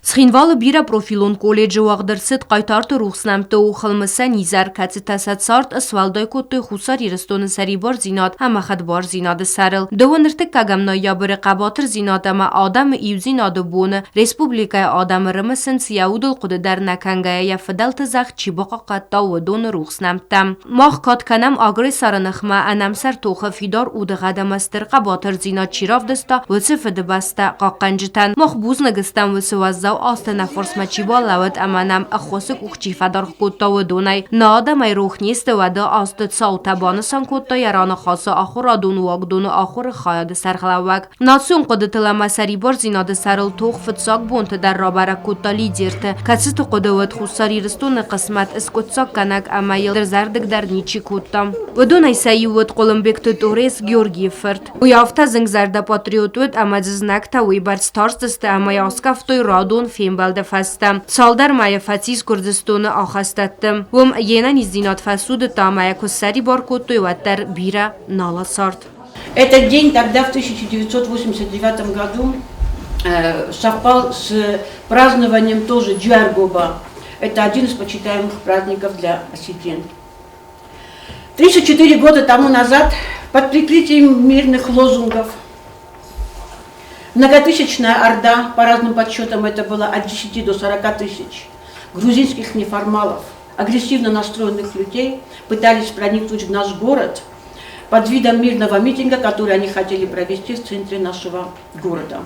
Цхинвалы бирӕпрофилон колледжы уагъд ӕрцыд хъайтарты рухс нӕмтты охыл мысӕн изӕр, кӕцытӕ сӕ цард ысуӕлдай кодтой Хуссар Ирыстоны сӕрибардзинад ӕмӕ хӕдбардзинады сӕрыл. Дыууӕ ныртыккӕгӕм ноябры хъӕбатырдзинад ӕмӕ адӕмы иудзинады боны республикӕйы адӕмы рымысынц, йӕ удыл хъуыды дӕр нӕ кӕнгӕйӕ йӕ фыдӕлты зӕхх чи бахъахъхъӕдта, уыдоны рухс нӕмттӕ. Мах кад кӕнӕм агрессоры ныхмӕ ӕнӕмсӕр тохы фидар удыгъӕд ӕмӕ стыр хъӕбатырдзинад чи равдыста, уыцы Фыдыбӕстӕ хъахъхъӕнджытӕн. Мах бузныг стӕм уыцы уӕззау азты нӕ фарсмӕ чи балӕууыд ӕмӕ нӕм ӕххуысы къух чи фӕдаргъ кодта, уыдонӕй. Нӕ адӕмӕй рох не сты уӕды азты цаутӕ, банысан кодта йӕ раныхасы ахуырадон уагдоны ахуыры хайады сӕргълӕууӕг. Национ хъуыдытыл ӕмӕ сӕрибардзинады сӕрыл тох фыццаг бонты дӕр рабӕрӕг кодта лидерты, кӕцыты хъуыды уыд Хуссар Ирыстоны хъысмӕт скъуыддзаггӕнӕг ӕмӕ йыл дызӕрдыг дӕр ничи кодта. Уыдонӕй сӕ иу уыд Хъуылымбегты Тъорес Георгийы фырт. Уый афтӕ зынгзӕрдӕ патриот уыд ӕмӕ дзы знӕгтӕ уыйбӕрц тарстысты ӕмӕ йӕ аскъӕфтой радон фембӕлды фӕстӕ. Цалдӕр мӕйы фӕцис Гуырдзыстоны ахӕстӕтты. Уым йе нӕниздзинад фӕцудыдта ӕмӕ йӕ куы ссӕрибар кодтой, уӕддӕр бирӕ нал ацард. Этот день тогда, в 1989 году, совпал с празднованием тоже Джуаргоба. Это один из почитаемых праздников для осетин. 34 года тому назад под прикрытием мирных лозунгов многотысячная орда, по разным подсчетам это было от 10 до 40 тысяч, грузинских неформалов, агрессивно настроенных людей пытались проникнуть в наш город под видом мирного митинга, который они хотели провести в центре нашего города.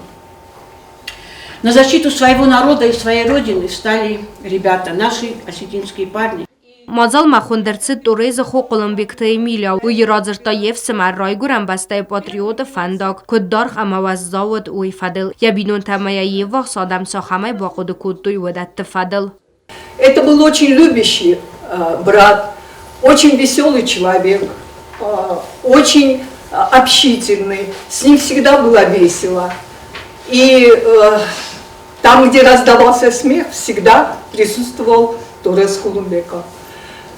На защиту своего народа и своей родины встали ребята, наши осетинские парни. Мадзалмӕ хуынд ӕрцыд Торезы хо Хъуылымбегты Эмилия. Уый радзырдта йе фсымӕр райгуырӕн бӕстӕйы патриоты фӕндаг, куыд даргъ ӕмӕ уӕззау уыд, уый фӕдыл. Йӕ бинонтӕ ӕмӕ йӕ йе ввахс адӕм цахӕмӕй бахъуыды кодтой, уыдӕтты фӕдыл. Это был очень любящий брат, очень веселый человек, очень общительный. С ним всегда было весело. И там, где раздавался смех, всегда присутствовал Торез Кулумбеков.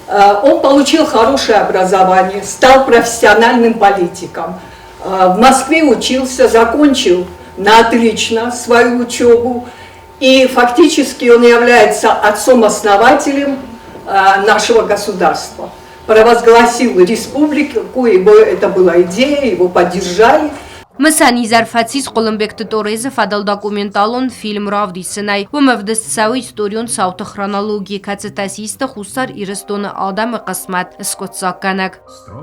Он получил хорошее образование, стал профессиональным политиком. В Москве учился, закончил на отлично свою учебу. И фактически он является отцом-основателем нашего государства. Провозгласил республику, его, это была идея, его поддержали. Мысӕн изӕр фӕцис Хъуылымбегты Торезы фӕдыл документалон фильм равдисынӕй. Уым ӕвдыст цӕуы историон цауты хронологи, кӕцытӕ систы Хуссар Ирыстоны адӕмы хъысмӕт скъуыддзаггӕнӕг.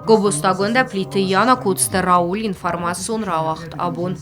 Гобозтагондӕ Плиты Яна, Коцты Рауль, информацион рауагъд абон.